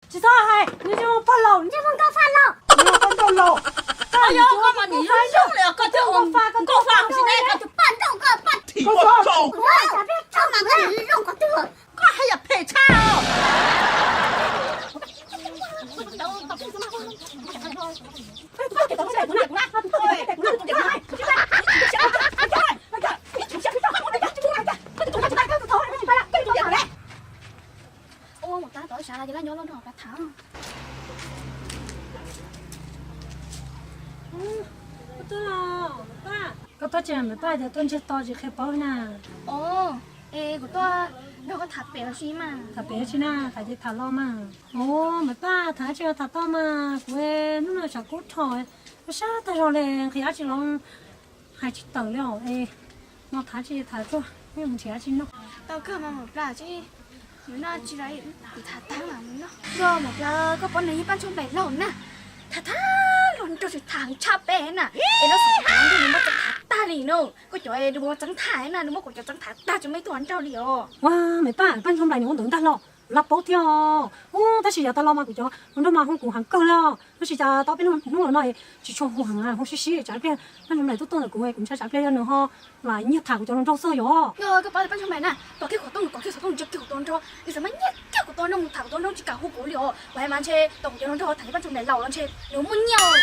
Tsis txhob hais, nws tsis muaj poj laus, nws tsis muaj nkauj faj laus, nws muaj poj nrauj laus. Koj yog koj mas nws zoo zoo li koj twb ua nkauj faj, koj twb poj nrauj, koj poj nrauj, koj zoo zoo koj twb, koj haj yam phem tshaj os. Ua mus tab tom sawv los ces laj nyob loj nrog pab tham. Koj tuaj tsev, Maiv Paj tias tuaj ntsiag to tsis qhia paub na. Os, es kuv tuaj nrog koj tham pem ua si mas. Tham pem ua si na, tham ces tham los mas. Os, Maiv Paj, tham tsis tham tau mas, kuv hnub no tshav kub rho, kub sab tag zog li, nqhis dab tsi los hais tsis tawm li os. Es no tham tsis tham tuaj, mus nrhiav dab tsi noj. Tau kawg mas Maiv Paj, nws noj tsis los kuv tham tag mas mus noj. Nrog Maiv Paj, koj paub nws yog Paj Ntxhoo Nplaim laus na, tham tham los nrog tsis tham tshaj peb na. Es no xav nrog nws muab txeeb tham tag li no. Koj cov nws muab txeeb tham na, nws muab kuv cov txeeb tham tag tsis muaj ib tug hluas nraug li os. Ua, Maiv Paj, Paj Ntxhoo Nplaim nws ua ntawd ntag los? Laj paub thiab os. Ub, tab sis yav tas los mas kuv cov hluas nraug mas hu kuv heev kawg li os. Tab sis cas tau peb hnub no ces tsis tshua hu heev, hu sib sib tsam pliag Paj Ntxhoo Nplaim tuaj tuaj ntawm kuv, kuv ntshai tsam pliag yog nws ho lam nyiag tham kuv cov hluas nraug xwb yom. Yog koj paub tias Paj Ntxhoo Nplaim na, pom kiag qhov rooj, pom kiag qhov rooj, ntsib kiag kuv tus hluas nraug, nws xav mas nyiag kiag kuv tus hluas nraug tsis kam hu kuv li os. Kuv hais mas ntshe tau kuv cov hluas nraug tham li Paj Ntxhoo Nplaim laus los ntshe nws muaj nyiaj.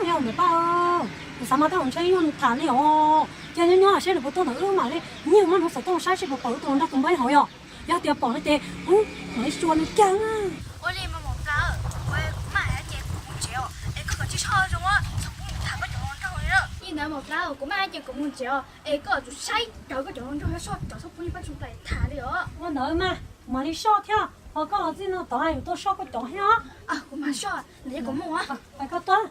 Yog Maiv Paj, kuv xav mas tej zaum ntshe yog nws tham li os. Ces nyob nyob seb nws puas tuaj ntawm wb mam li nyiag muab nws xov tooj saib seb puas pom wb tus hluas nraug tus npawb hauv yom. Yog tias pom no ces kuv mam li xyuas nws kiag na. Ua li mas Maiv Paj, kuv maj ces kuv mus tsev os, es koj kav tsij soj zoo, txhob pub tham koj cov hluas nraug li na. Li ntawd Maiv Paj, kuv maj ces kuv mus tsev os, es koj tsum saib raws koj cov hluas nraug, soj raws txhob pub li Paj Ntxhoo Nplaim tham li os. Ua ntawd mas kuv mam li soj thiab, ho koj txij no tod yuav tuaj soj koj cov thiab os. Kuv mam soj, ntawd kuv mus. Pais koj tuaj,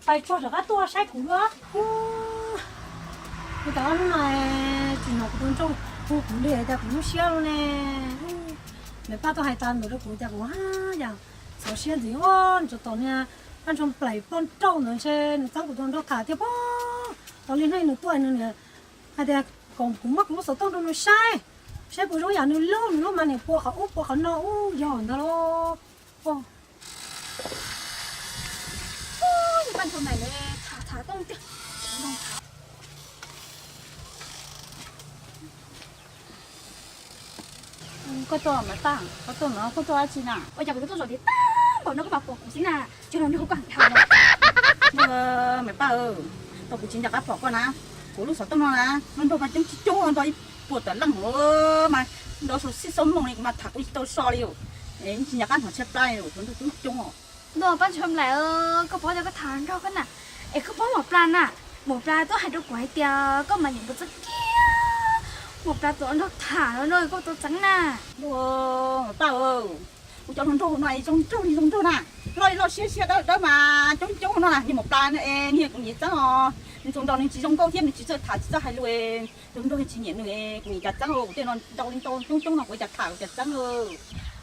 pais tsuag rov qab tuaj saib kuv luaj. Kuv tas hnub no tsis hnov kuv tus nraug hu kuv li, cas kuv lub siab lu ne. Maiv Paj tuaj hais tas ntawd rau kuv cas kuv haj yam txhawj siab ntxiv. Ua, nws tseem tom niag Paj Ntxhoo Nplaim poj nrauj ntawd ntshe nws txeeb kuv tus hluas nraug tham thiab pob. Tau li hnub nws tuaj nws hais tias kom kuv muab kuv lub xov tooj rau nws saib, saib puas zoo yam nws lub, nws lub mas niam pua qhov ub pua qhov no ub yog ntawd los. Paj Ntxhoo Nplaim tham tham tooj tiag. Koj tuaj Maiv Paj, koj tuaj no koj tuaj dab tsi na? Ua cas kuv tuaj zaum tias tag npaum no koj mam pom kuv xwb na, tsis los nrog koj heev dhau. Maiv Paj, tau kuv tsis nco qab pom koj na, kuv lub xov tooj no na, nrog nrog mas coob coob nrog ib puas tawm leej mas nrog xub xib xoob moos li kuv mas tham kuv tsis tau so li os. Tsis nco qab hnov tshiab plab li os, nrog coob coob os. Ntuj, Paj Ntxhoo Nplaim, koj paub tias koj tham nrog koj na, es koj paub Maum Plas na, Maum Plas twb hais rau kuv hais tias koj mas nyiam npua txeeb kiag, Maum Plas tus nraug tham no koj tau txeeb na. Ntuj, Maum Plas, kuv cov hluas nraug no es zoo nraug li zoo nraug na, loj li loj siab siab dawb dawb mas coob coob no na, niag Maum Plas no es niag kuv nyiam txeeb os, nws tsuas nrog nws tsis zoo nkauj thiab nws tsis txawj tham tsis txawj hais lus, cov hluas nraug tsis nyiam nws, kuv nyiam cas txeeb os, kuv tej no nrog li nrog coob coob no kuv cas tham kuv cas txeeb.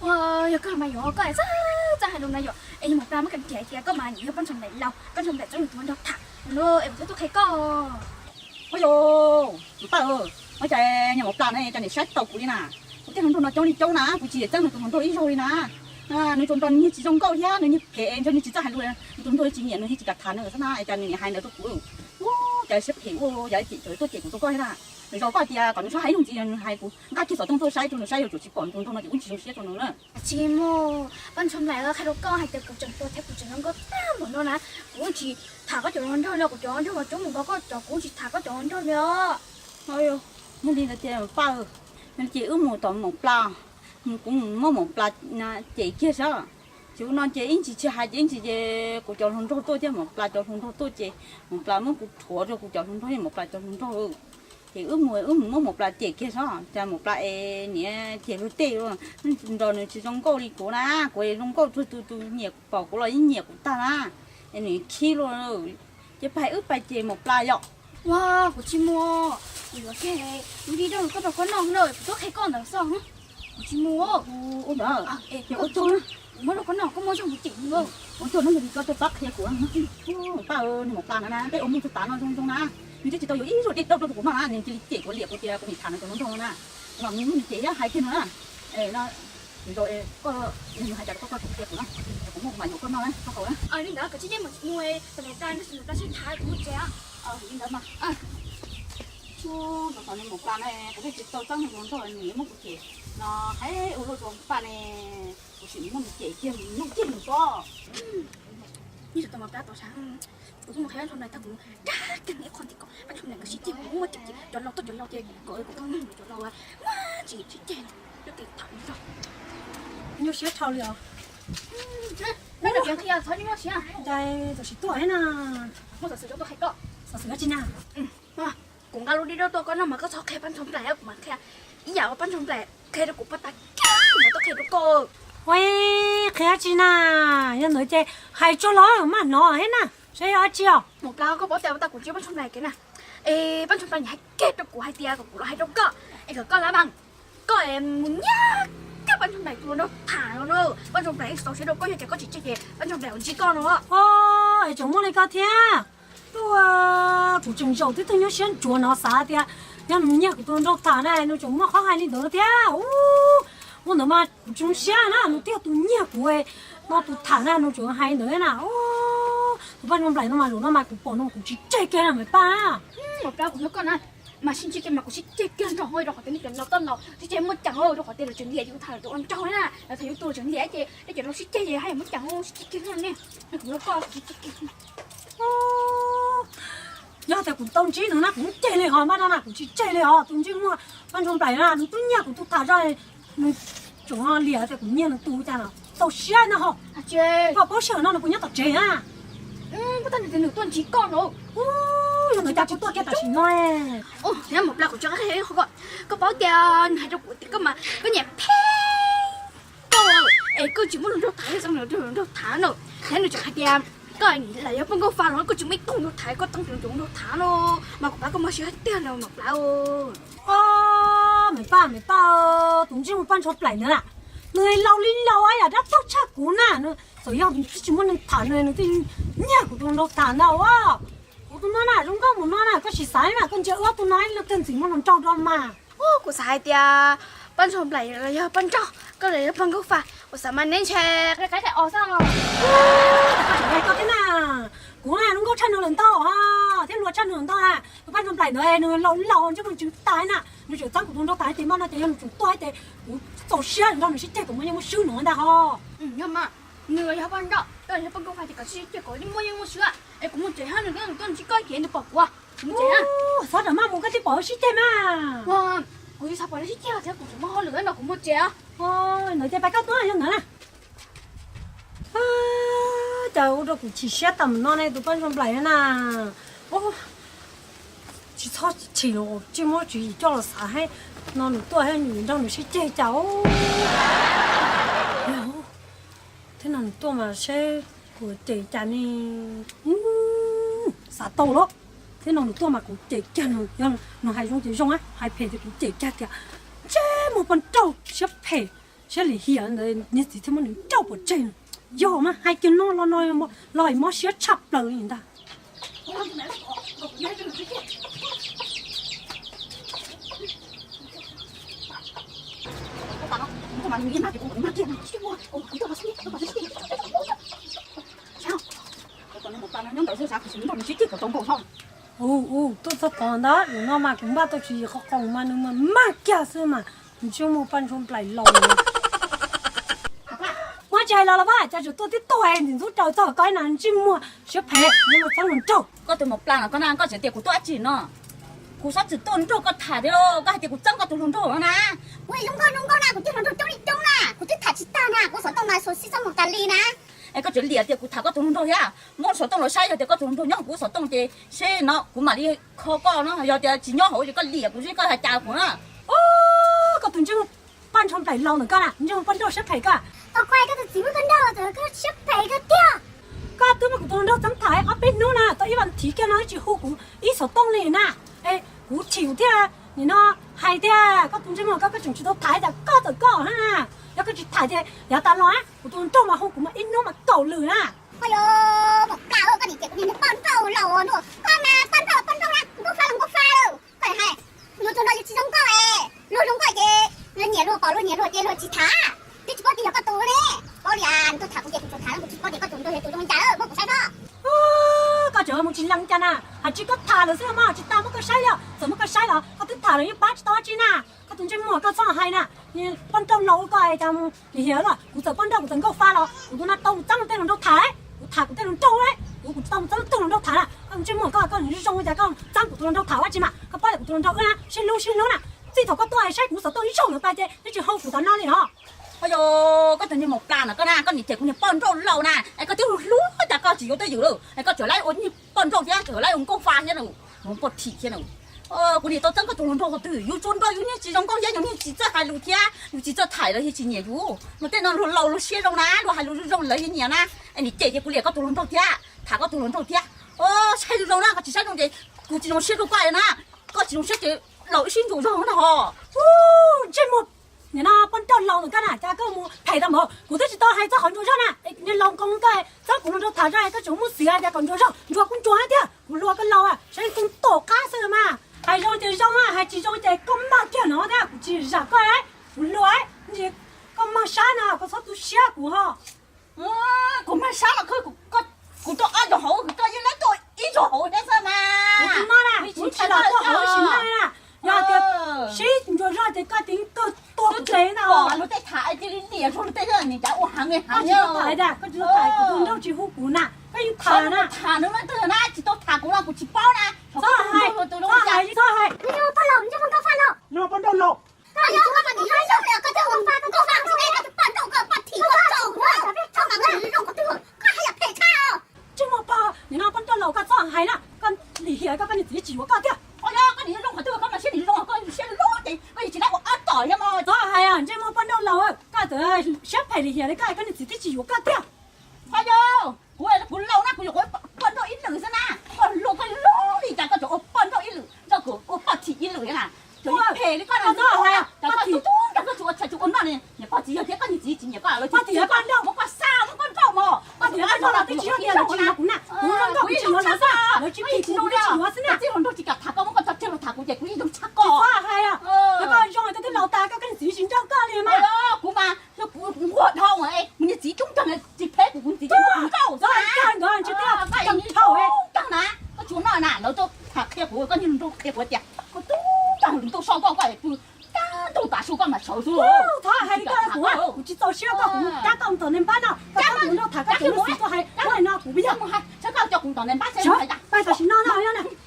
Ua, yog koj mas yuav koj txawj txawj hais lus na yom, es niag Maum Plas muab kam riam tias koj mas nyiam yog Paj Ntxhoo Nplaim laus, Paj Ntxhoo Nplaim txeeb nws tus nraug tham no es kuv thiaj tuaj qhia koj. Ua, Maum Plas, ua cas niag Maum Plas no cas niam saib tau kuv li na, kuv tej hluas nraug no coob li coob na, kuv tsis nyiam txeeb nws tus hluas nraug ib zaug li na. Nws tsuas nrog nws niag tsis zoo nkauj thiab nws niag phem ntshe nws tsis txawj hais lus, nws tus hluas nraug tsis nyiam nws thiaj tsis kam tham nws xwb na, es cas nws niam hais ntawd rau kuv. Ua, cas siab phem ua, yog cem tuaj cem kuv rau koj thiab na. Nws zoo koj tias kom nws txhob hais ib zaug ntxiv, nws hais kuv nqa kiag xov tooj tuaj saib rau nws saib, yuav tsum tsis pom nws tus nraug no ces ub tsis zoo siab rau nws na. Tsis mus, Paj Ntxhoo Nplaim, qhia rau koj hais tias kuv tseem tuag thiab kuv tseem zoo nkauj tag npaum no na, kuv tsis tham koj cov hluas nraug li, kuv cov hluas nraug tseem mus nrog koj cov, kuv tsis tham koj cov hluas nraug li os. Yog li ntawd ces Maum Plas, ces wb mus tom Maum Plas, kuv mus muab Maum Plas cem kiag saib. Ces ua no ces ib ntsis tsis hais ces ib ntsis ces kuv cov hluas nraug tuaj thiab Maum Plas cov hluas nraug tuaj ces Maum Plas muab kuv rhuav rau kuv cov hluas nraug thiab Maum Plas cov hluas nraug. Ces wb mus wb mus muab Maum Plas cem kiag saib, cas Maum Plas es niam cem luag tej, nrog nws tsis zoo nkauj li kuv na, kuv zoo nkauj tug tus tus nyiam pom kuv los yeej nyiam kuv tag na, es nws khib luag. Ces pais wb pais cem Maum Plas yom. Ua, kuv tsis mus, kuv yuav kiag lub dib rau koj rau koj noj na, kuv tuaj qhia koj ntawd xwb. Kuv tsis mus. Ua ntawd, kuv muab rau koj noj, koj muab zog kuv cem mus. Ua tuaj no yog li koj tuaj pab qhia kuv. Paj, niag Maum Plas no na, peb ua muag txog tav no zoo zoo na, nws twb tsis tau yuav ib zaug dej dauj rau kuv noj na, nws cia li cem kuv liam kuv tias kuv niam tham nws tus hluas nraug no na. Kuv mam mus muab nws cem thiab hais kiag nws na. Tus zoo es koj, nws hais cas rau koj, koj tsis qhia kuv na, kuv muaj kuv mam yuav koj noj na, koj haus na. Li ntawd koj cia li mus mus tus Maum Plas no, tus Maum Plas sib tham kuv tsev. Li ntawd mas, ub, tos tos nws Maum Plas na, kuv thiaj tsis tau txeeb nws tus nraug, nws yuav muab kuv cem no, hais ua luaj rau Maum Plas ne, kuv sim muab nws cem kiag, nws nug kiag nws tso. Nyob tsis tau Maum Plas tau sab, kuv twb mus qhia Paj Ntshua Nplaim tag kuv mus dag kiag nws ib qho ntxiv kom Paj Ntshua Nplaim nkawd sib ceg, kuv muaj cem cem cov laus tuaj cov laus ces kom kuv tau nug cov laus muaj cem cem cov tib tham li tso. Nyuaj siab dhau li os. Ntshai tam sim tuaj hais koj. Xov xwm dab tsi na? Kuv nqa lub dib dawb tuaj koj noj mas koj txhob qhia Paj Ntshua Nplaim, kuv mam qhia ib yam uas Paj Ntshua Nplaim qhia rau kuv puag ta kiag, kuv mam tuaj qhia rau koj. Ua, qhia dab tsi na? Yog ntawd ces hais tsuag los mas hnov thiab na, saib yog dab tsi os. Maum Plas, koj paub tias puag ta kuv ntsib Paj Ntshua Nplaim kev na, es Paj Ntshua Nplaim nws hais kiag rau kuv hais tias kom kuv los hais rau koj, es kom koj lab npas, koj mus nyiag kiag Paj Ntshua Nplaim tus hluas nraug tham no na. Paj Ntshua Nplaim xav siab rau koj, yog tias koj tsis tseg ces Paj Ntshua Nplaim yuav ntsib koj no. Ua, es tseem muaj li koj thiab. Tuaj, kuv tseem zaum tib tug nyuaj siab ntsuav no xav tias yog nws nyiag kuv tus hluas nraug tham na nws tseem muaj qhov hais li ntawd thiab. Ua, ua ntawd mas kuv tsis zoo siab na, nws twb yog tus nyiag kuv no, tus tham na nws tseem hais ntawd na. Tus Paj Ntshua Nplaim no mas zaum no mas kuv pom no kuv tsis tseg kiag na Maum Plas. Maum Plas, kuv nug koj na, mas sib ntsib kiag mas kuv sib ceg kiag nrog, rau qhov tias nej cov laus toj laus sib ceg muaj ceem, rau qhov tias lawv tseem liam yus tham lawv tus ua nraug na, lawv tham yus tus tseem liam ces nej cov laus sib ceg ces haj yam muaj ceem, sib ceg kiag ne. Kuv nug koj, kuv sib ceg kiag. Yog tias kuv tau ntsib nws na kuv muab ceg li ho, npaj no na kuv tsis tseg li ho. Tus ntsej muag Paj Ntshua Nplaim na nws twb nyiag kuv tus tham zog, nws tseem liam tias kuv nyiag nws tus cas no, txaus siab na ho. Koj paub sij hawm no nws puas nyob tom tsev na? Puag ta nws tias nws tuaj ntsib koj no. Yog ntawd cas kuv tuaj kiag tam sim no. Thiab Maum Plas, kuv tseem qhia koj, koj paub tias nws hais rau kuv tias koj mas koj nyiam phem koj, es koj tsis muaj hluas nraug tham, txeeb hluas nraug tham no. Thiab nws tseem hais tias koj lam yog poj nkauj fa los koj tsis muaj ib tug hluas nraug tham, koj txeeb hluas nraug tham no. Mas kuv pab koj mob siab tiag li Maum Plas. Os, Maum Plas, Maum Plas, tus ntsej muag Paj Ntshua Nplaim ntawd na, nws laus li laus yam dab tuag tshaj kuv na, nws txawm yog nws twb tsis muaj neeg tham nws, nws twb nyiag kuv tus hluas nraug tham ntag. Kuv tus no na zoo nkauj mus no na, koj sim xav na, koj ntsia wb ob tug no ib leeg twg ntxim muaj hluas nraug rau mas. Kuv xav hais tias Paj Ntshua Nplaim los yog Paj Nrauj, koj los yog Paj Nkauj Fa, kuv xav mas neb ntshe qia qab qia os xwb. Koj thiab na, kuv na zoo nkauj tshaj nws lawm ntag, thiab hluas tshaj nws lawm ntag. Tus Paj Ntshua Nplaim ntawd nws laus laus ntsej muag tsw tas na, nws tseem txeeb kuv tus hluas nraug tas ces mas no ces yog nws tseem tuaj ces kuv txaus siab nrog nws sib ceg kom muaj yeej muaj swb no ntag ho. Yog mas, nws los yog Paj Nrauj, koj los yog Paj Nkauj Fa ces kom sib ceg kom muaj yeej muaj swb. Es kuv mus tsev, nws tuaj ntsib koj ces nws pom kuv, kuv mus tsev na. Txhob ram maj mus, koj twb pom wb sib ceg mas. Kuv tsis xav pom nej sib ceg thiab, kuv tseem muaj hauj lwm no, kuv mus tsev. Ntawd ces pab koj tuaj yog ntawd na. Cas ua rau kuv chim siab tas mus no ne, tus Paj Ntshua Nplaim na. Tsis txhob chim los, tsis muab tswv yim coj los xav thiab. No nws tuaj thiab nws nrog nws sib ceg cas. Thiab no nws tuaj mas seb kuv cem cas ne. Xav tau lawm. Thiab no nws tuaj mas kuv cem kiag nws, yog nws hais zoo ces zoo, hais phem ces kuv cem kiag tias ntsej muag Paj Nrauj siab phem, siab lim hiam ntawd, niag txiv thiaj muab nws nrauj pov tseg. Yog mas hais kiag no los no los mob siab tshaj plaws li ntag. Ua, tuaj txog tod ntag, zaum no mas kuv npaj tau tswv yim qhov qoos mas nws mas mag kiag xwb mas, ntsej muag Paj Ntshua Nplaim laus. Muab tsis hais los los Paj, cas tseem tuaj tib tug ntxim ntxub raws txog koj na, ntsej muag siab phem, ntsej muag txeeb hluas nraug. Koj tus Maum Plas no koj na, koj tseem tias kuv tuaj dab tsi no? Kuv txhob txwm tuaj nrog koj tham thiab lauj, koj hais tias kuv txeeb koj tus hluas nraug no na. Kuv zoo nkauj zoo nkauj na, kuv cov hluas nraug coob li coob na, kuv twb tham tsis tag na, kuv xov tooj mas xuas xib txob mus tas li na. Es koj tseem liam tias kuv tham koj tus hluas nraug thiab, muab xov tooj los saib, yog tias koj tus hluas nraug nyob hauv kuv xov tooj ces seb no kuv mam li kho koj no, yog tias tsis nyob hauv ces koj liam kuv seb koj hais cas kuv na. Koj tus ntsej muag Paj Ntshua Nplaim laus ntawm koj na, ntsej muag Paj Nrauj siab phem koj. Koj tus txiv muaj Paj Nrauj ntawd koj siab phem koj tiag. Koj twb muab kuv tus hluas nrau txeeb tham ob peb hnub na, tau ib vas thiv kiag no tsis hu kuv ib xov tooj li na. Es kuv chim thiaj nim no hais tias koj tus ntsej muag koj, koj tseem tsis tau tham tas koj txawm koj na. Yog koj tsis tham ces yav tas los kuv tus hluas nraug mas hu kuv mas ib hnub mas kaum lwm na. Ua yuav Maum Plas, koj nim tias kuv niag Paj Nrauj laus no, koj mas Paj Nrauj Paj Nrauj na, Nkauj Fa los Nkauj Fa lawm. Koj hais luag tus no yus tsis zoo nkauj es, luag zoo nkauj ces luag nyiam luag pom luag nyiam luag ces luag tsis tham, twb Li, nws tuaj tham kuv ces kuv tsuas tham, kuv tsis paub tias koj tus hluas nraug yog tus zoo li cas, koj puas saib tau? Koj tseem mus tsis lees cas na, hais tsis koj tham lawm xwb mas tsis tas muab koj saib li. Txawm muab koj saib los koj twb tham lawm yeej pab tsis tau dab tsi na. Koj tus ntsej muag koj txhob hais na. Poj nrauj laus koj cas mus lim hiam lawm. Kuv txawm poj nrauj kuv txawm nkauj fa los kuv tus no tau mus txeeb luag tej hluas nraug tham, kuv tham kuv tej hluas nraug, kuv tsis tau mus txeeb luag tej hluas nraug tham na. Koj tus ntsej muag koj, koj zoo zoo cas koj txeeb kuv tus hluas nraug tham dab tsi mas? Koj paub tias kuv tus hluas nraug wb na sib hlub sib hlub na. Txij thaum koj tuaj hais saib kuv xov tooj ib zaug lawm pas ces twb tsis hu kuv tom no li os. Yog koj tus ntsej muag plam no koj na, koj niam cem kuv niag poj nrauj laus na, es koj twb hlub cas koj tsis yuav twj ywm lawm es koj tseem laib ua niag poj nrauj thiab tseem laib ua nkauj fa thiab na, mus poj thim thiab na. Kuv niam tau txeeb koj tus hluas nraug qhov twg? Yus tsuas nrog yus niag tsis zoo nkauj thiab yus niag tsis txawj hais lus thiab yus tsis txawj tham lawv yeej tsis nyiam yus. Luag tej no luag laus luag siab zoo na, luag hais lus zoo zoo lawv yeej nyiam na. Es niam cem ces kuv liam koj tus hluas nraug thiab, tham koj tus hluas nraug thiab. Saib zoo zoo na, koj tsis saib zoo ces kuv tsis zoo siab rau koj na. Koj tsis zoo siab ces laus wb sib ntsum zog na ho. Ntsej muag, nim no poj nrauj laus ntawm koj na cas koj mus phem tau npaum. Kuv twb tsis tau hais txog qhov ntsuas zog na, niag laus nkoos koj txhob kuv hluas nraug tham zog koj tseem muab xwm tias kom ntsuas zog, ntsuas kuv ntsuas thiab kuv hluas koj laus sawv ntxov tom qab xwb mas. Hais zoo ces zoo, hais tsis zoo ces koj mag kiag no thiab kuv tsis zam koj, kuv hluas, koj mag sab no koj txhob tu siab kuv ho. Kuv mag sab los kuv rau ob zaug hauv, koj yeej laib rau ib zaug hauv thiab xwb mas. Kuv tsis mag na, kuv tsis los tuaj hauv sim neej na. Yog tias sib ntsuas zog ces koj ceev kawg tua kuv tes na. Luag tej tham cia li liam zog luag tej, nim cas ua heev li heev. Koj tsis tau tham, koj tsis tau tham, kuv tus nraug tsis hu kuv na, koj yeej tham na. Tham nws leej twg na, tsis tau tham kuv no kuv tsis paub na. Txhob hais, txhob hais, txhob hais. Poj laus, ntsej muag nkauj faj no. Poj nrauj laus. Koj yog koj mas nim no yog koj twb ua nkauj faj, koj tus poj nrauj koj poj thim koj tsaug, tsaug mas koj nim zoo qhov twg, koj haj yam phem tshaj os. Ntsej muag pog, nim no poj nrauj laus koj txhob hais na, koj lim hiam koj, koj niag txiv tsis yuav koj tiag. Koj yog koj nim zoo qhov twg koj mas siab nim zoo, koj siab loj ces koj yeej tsis laib ua ob tom thiab mog. Txhob hais, ntsej muag poj nrauj laus, koj txawm siab phem lim hiam li koj, koj niag txiv twb tsis yuav koj tiag. Koj yog kuv, kuv laus na kuv yuav ua poj nrauj ib lwm xwb na. Koj luag koj lub li cas koj tseem ua poj nrauj ib lwm, nrog kuv ua poj thim ib lwm na. Tseem phem li koj no, koj tub tub nrog koj tsis ua tshais tsis ua noj li, niam pog txiv yawg thiab koj niag txiv tsis nyiam koj lawv tsis, muab koj xa muab koj nrauj mog. Koj tsis yuav koj nrauj los twb tsis yog tias lawv tsis yuav kuv na, kuv zoo nkauj kuv tsis yuav lawv xwb, lawv tsis phim kuv kuv twb tsis yuav xwb na. Txij hluas nraug tsis kam tham koj, muab koj tso tseg los tham kuv ces kuv yeej zoo tshaj koj. Txhob hais os, koj zoo koj twb laus tas koj, koj niag txiv tsis nrauj koj li mas. Kuv mas yog kuv nquag dhau es kuv niag txiv coob cag tsis pheb kuv, kuv niag txiv coob nkauj xwb na. Koj tub cag na, koj tsuas noj na, lawv tuaj tham qhia kuv, koj niag hluas nraug qhia kuv tias koj tub cag, hluas nraug sau koj, koj pw tag ntuj tav su koj mam sawv xwb. Txhob hais li koj, kuv tsis txaus siab koj, kuv cab koj mus tom nais npab no, koj txhob mus nrog tham koj cov niag xwm tuaj hais, koj hais no kuv pib yog. Txhob koj coj kuv tom nais npab seb, pais tam sim no no,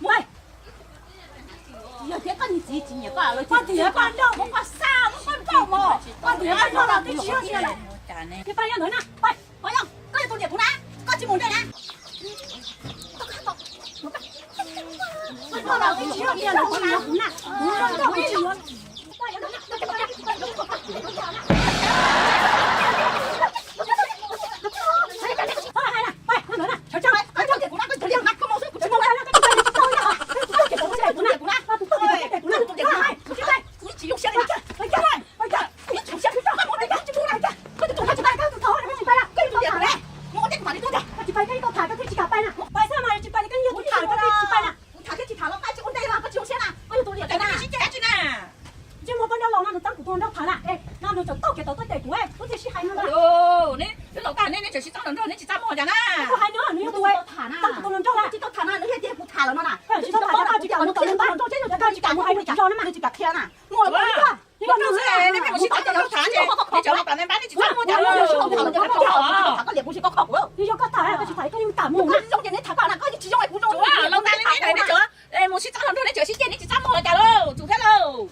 pais. Yog thiab koj niag txiv tsis nyiam koj lawv, koj tias koj nrauj, muab koj xa muab koj nrauj mog, koj tias koj nrauj los twb tsis yog tias lawv, pais yog ntawd na, pais, pais yog koj yog tus liam kuv na, koj tsis mus ntej na. Koj nrauj los twb tsis yog tias lawv tsis yuav kuv na, kuv zoo nkauj kuv tsis yuav. Kuv tham thiab tsis tham los koj tsis ua ntej los koj tsis zoo siab na, koj yog tus liam kuv na. Ntsej muag poj nrauj laus no nws txeeb kuv tus hluas nraug tham na, no nws tseem taug kev tawm tuaj cem kuv, kuv thiaj sib hais no na. Neb laus tag neb, neb tseem sib txeeb hluas nraug, neb tsis txaj muag cas na. Kuv hais nws, nws yog tus txeeb kuv tus hluas nraug na, tsis tau tham na, nws yog tias kuv tham lawm no na. Tsis tau tham, koj tsis kam mus tom nais npab, koj tsis kam mus hais nws cov zos na mas, nws tsis kam qhia na. Mus lawm, neb pheej mus sib txeeb hluas nraug tham ces neb tseem mus tom nais npab neb tsis txaj muag cas lauj. Koj liam kuv ces koj kho kuv. Yog koj tham koj tsis tham koj yeej kam mus na. Zoo ces neb tham koj na, koj yeej tsis zoo kuv zoo. Laus tag li neb, neb tseem mus sib txeeb hluas nraug neb tseem sib ceg neb tsis txaj muag cas lauj, tsum thiab lauj.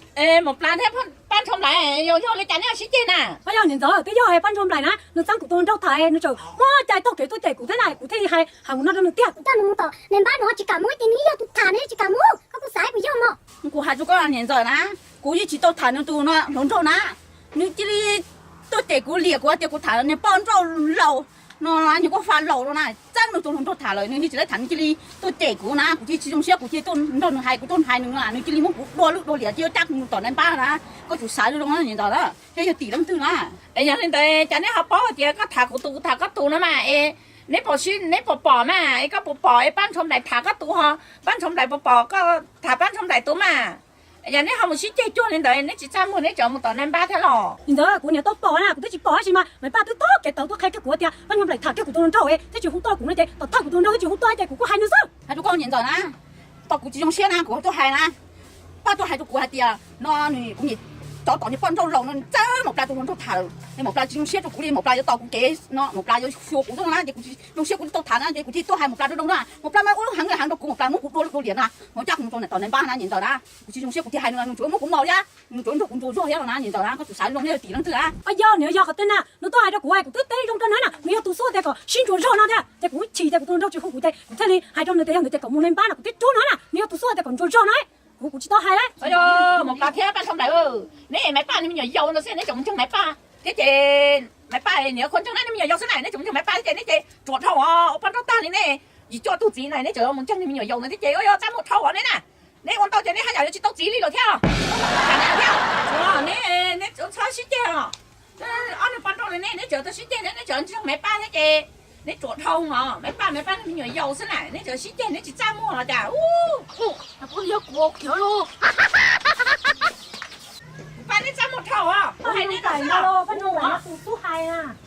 Mus Plas thiab Pab Ntsho Nplaim yog li cas neb sib ceg na? Yog niam ntxawm twb yog Pab Ntsho Nplaim na, nws txeeb kuv tus hluas nraug tham, nws tseem muab cai taug kev tuaj cem kuv thiab na, kuv thiaj li hais hais ua no rau nws tiag. Koj mus tom nais npab no tsis kam mus ces nws yog tus tham, nws tsis kam mus, koj kuj xav kuv yog mog. Kuv hais rau koj niam ntxawm na, kuv yeej tsis tau tham nws tus hluas nraug na, nws cia li tuaj cem kuv, liam kuv tias kuv tham niag poj nrauj laus no, niag nkauj fa laus no na, txeeb nws tus hluas nraug tham lawm nws yeej tsis laib tham, nws cia li tuaj cem kuv na, kuv cia li tsis zoo siab, kuv cia li tuaj nrog nws hais, kuv tuaj hais nws na, nws cia li muab kuv dua lwj dua liam cia li cab kuv mus tom nais npab na. Koj tsum xav zoo zoo niam ntxawm na, thiab yog tim leej twg na. Es yog li ntawd cas neb ho paub tias koj tham kuv tus kuv tham koj tus no mas es neb puas, neb puas pom mas es koj puas pom es Pab Ntsho Nplaim tham koj tus ho, Pab Ntsho Nplaim puas pom koj tham Pab Ntsho Nplaim tus mas? Yog neb ho mus sib ceg cuag li ntawd neb tsis txaj muag neb tseem mus tom nais npab thiab los? Li ntawd kuv niam tau pom na, kuv twb tsis pom tab sis mas Maiv Paj twb tau kev tawv tuaj qhia kiag kuv tias Paj Ntsuag Nplaim tham kiag kuv tus hluas nraug thiab tsis hu tau kuv no ces thaum thawj kuv tus hluas nraug twb tsis hu tau ces kuv kuj hais nws xwb. Hais rau koj niam ntxawm na, tau kuv tsis zoo siab na kuv tuaj hais na. Paj tuaj hais rau kuv hais tias no nws kuv niam cov tom niag poj nrauj laus no nws txawb Maiv Paj tus hluas nraug tham, Maiv Paj tsis zoo siab rau kuv li, Maiv Paj yuav tos kuv kev no, Maiv Paj yuav xyuas kuv tuaj na ces kuv tsis zoo siab kuv tsis tau tham na ces kuv thiaj tuaj hais Maiv Paj rau zoo na. Maiv Paj mas ua lub heev heev rau kuv, Maiv Paj muab kuv dua lub dua liam na, mus coj kuv mus rau tom nais npab na niam ntxawm na. Kuv tsis zoo siab kuv thiaj hais nws, nws tsuas muab kuv maus thiab nws tsuas nrog kuv ntsuas zog thiab los na niam ntxawm na, koj tsis xav zoo thiab tiam leej twg na. Yog nws yog qhov twg na, nws tuaj hais rau kuv hais kuv twb teb zoo rau nws na, nws yog tus xub tias kom sib ntsuas zog no thiab ces kuv chim tias kuv tus hluas nraug tsis hu kuv ces kuv thiaj li hais rau nws tias yog nws tias kom mus nais npab no kuv twb rub no na, nws yog tus xub tias kom ntsuas zog no. Kuv kuv tsis tau hais lawm. Maiv Paj thiab Paj Ntsuag Nplaim, neb Maiv Paj nws me nyuam yaus ntawd xwb neb tseem mus ntseeg Maiv Paj thiab ces Maiv Paj niam qhuas ntseeg na, neb me nyuam yaus xwb na neb tseem mus ntseeg Maiv Paj thiab ces neb ces ruam dhau os, ua poj nrauj tag li nej yim cuaj tug txiv na neb tseem mus ntseeg nws me nyuam yaus ntawd thiab ces ua yog txaj muag dhau os neb na. Neb ua ntau ces neb haj yam yuav tsis tau txiv li lawm thiab. Tham neb thiab, neb neb txhob sib ceg os. Ob niag poj nrauj li nej neb tseem tau sib ceg thiab neb tseem ntseeg Maiv Paj thiab ces neb ruam dhau os, Maiv Paj Maiv Paj nws me nyuam yaus xwb na neb tseem sib ceg neb tsis txaj muag los cas. Kuv yog kuv khiav lauj. Kuv pab neb txaj muag dhau os, kuv hais neb no xwb los.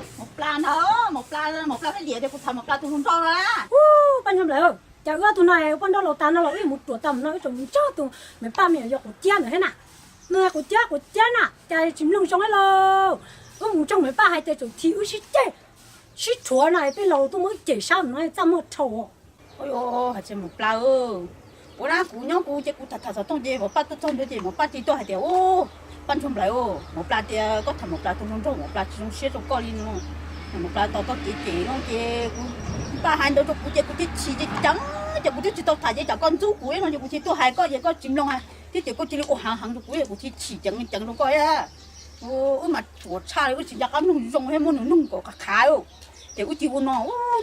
Maiv Paj ntag, Maiv Paj, Maiv Paj pheej liam tias kuv tham Maiv Paj tus hluas nraug no na. Paj Ntsuag Nplaim, cas wb ob tug no ua poj nrauj laus tas no los wb yuav mus ruam tas mus no wb tseem mus ntsog tus Maiv Paj me nyuam yaus quav ciab ntawd thiab na. No quav ciab quav ciab na cas tsis mloog zoo thiab lauj. Wb mus ntsog Maiv Paj hais tias txaus thim wb sib ceg sib rhuav no tej laus tuaj muab wb cem sab no txaj muag dhau. Hais tias Maiv Paj, ua na kuv nyob kuv ces kuv tham tham xov tooj ces Maiv Paj tuaj txog ntawd ces Maiv Paj tsis tuaj hais tias, Paj Ntsuag Nplaim, Maiv Paj tias koj tham Maiv Paj tus hluas nraug Maiv Paj tsis zoo siab rau koj li no, Maiv Paj tos koj kev cem no ces kuv, Maiv Paj hais ntawd rau kuv ces kuv thiaj chim ceev ceev ces kuv twb tsis tau tham ces tsam koj ntxub kuv no ces kuv thiaj tuaj hais koj ces koj tsis mloog hais thiab ces koj cia li ua heev heev rau kuv kuv thiaj chim ceev ceev rau koj. Wb mas ruam tshaj li wb tsis nco qab mloog zoo thiab muab nws nug kom qab qhav. Ces wb cia ua no,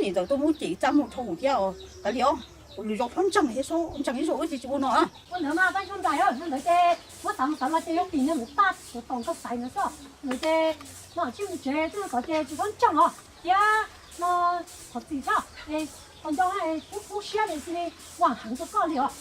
niam ntxawm tuaj muab cem txaj muag dhau thiab os. Kav liam os, lwm zaus phob ntseeg thiab, ntseeg ib zaug wb tsis ua no. Ua ntawd mas Paj Ntsuag Nplaim, ntawd ces muab xav mus xav los ces yuav tim niag Maiv Paj tus tom nkauj xaiv ntawd xwb. Ntawd ces no tsis mus tsev twb qhov ces tsis txhob ntseeg os thiab no, qhov txim thiab es qhov ncauj kub kub siab ces cia li ua heev rau koj li os.